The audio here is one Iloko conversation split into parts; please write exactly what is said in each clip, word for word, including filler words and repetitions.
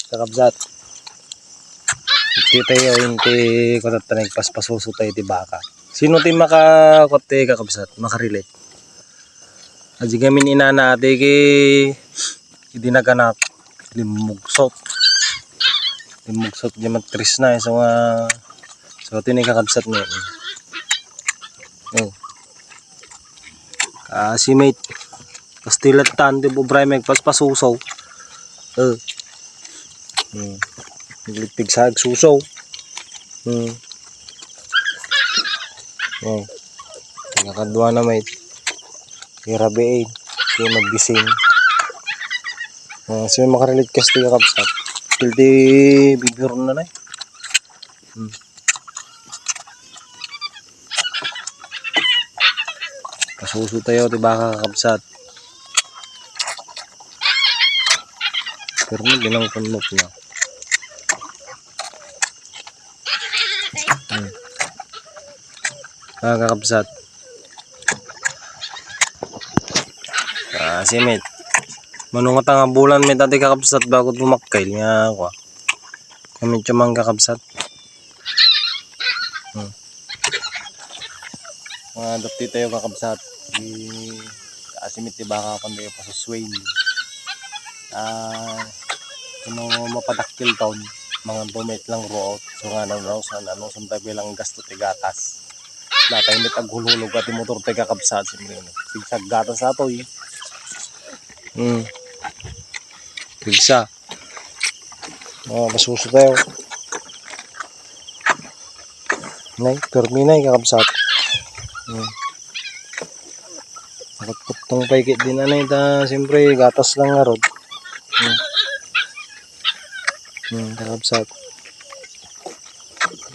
Kakabsat. Iti tayo, inti kuno tayo nagpaspasuso tayo ti baka. Sino ti maka-, kuno ti kakabsat, makarelate? Adi kami ni inana ati ki, idi naganak, limmugsot. Limmugsot di matris na, isu nga, so, iti ni kakabsat niya. Oh. Ah, si mate. Kastilat tan, di bubray, may paspasuso. Eh. Hmm. Nagligpig sa agsuso. Hmm. Oh. Nakadua na, mate. Irabiin. Kaya magbising. Ah, sino makarelate kas ti kakabsat? Guilty behavior na na eh. Hmm. Pasuso tayo, ti baka kakabsat. Pero hindi lang kunot na. Hmm. Ah, kakabsat. Ah, si mate. Manungat nga bulan, mate, ati kakabsat, bago tumakkail nga ako. Kami tiyamang kakabsat. Hmm. Mga dapti tayo kakabsat. Di asimit ti baka kundi pasuswain. Ah, kuno mapadakkel taon, mga bumit lang ruot. So nga, ano, ano, saan, ano, saan tayo bilang gasto ti gatas. Natay mit aghulhulog ati motor ti kakabsat, siyempre, no? Pigsag gatas ato, eh. Hmm. Pigsa. Oh, pasuso tayo. Nay, permi nay, kakabsat. Hmm. Nakatputong pa ikit din, anay, ta, siyempre, gatas lang nga rod. Hmm. Hmm, kakabsat.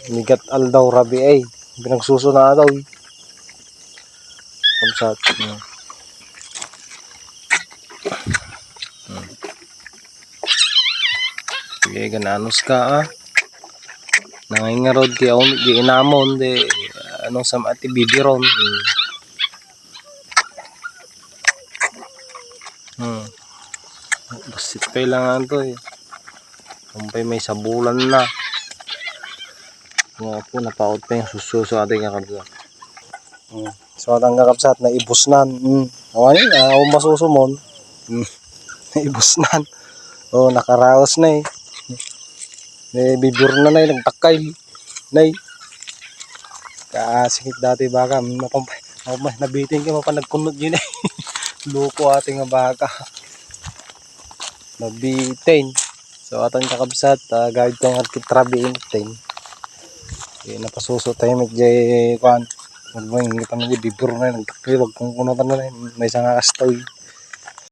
Migat aldaw rabi ay. Pinagsuso na daw, eh. Kabsat. Hmm. Hmm. Sige, gananos ka, ah. Nangingarod kay awan di inamon, di, ano, sa ati bibiron. Hmm. Hmm. Basit pa ilangan to, eh. Kumpay may sabulan na. Nga po, napaot pa yung sususo ating kakabsat. Hmm. So, atang kakabsat, naibusnan. Hmm. Awan yun, ah, awan masusumon. Hmm. Naibusnan. Oh, nakaraos na eh. Eh, bibur na na eh, nagtakay. Nay. Kasikit dati baka, mapampay, mapampay, nabitin ka, mapanagkunot yun eh. Loko ati nga baka. Nabitin. So, atang kakabsat, ah, guide ko nga kit rabi intin. Eh, napasuso tayo, medyo, eh, kuan. Magmay, hindi pa nila bibur na, nagtakay, wag kong kunutan na, eh. May isang kastoy.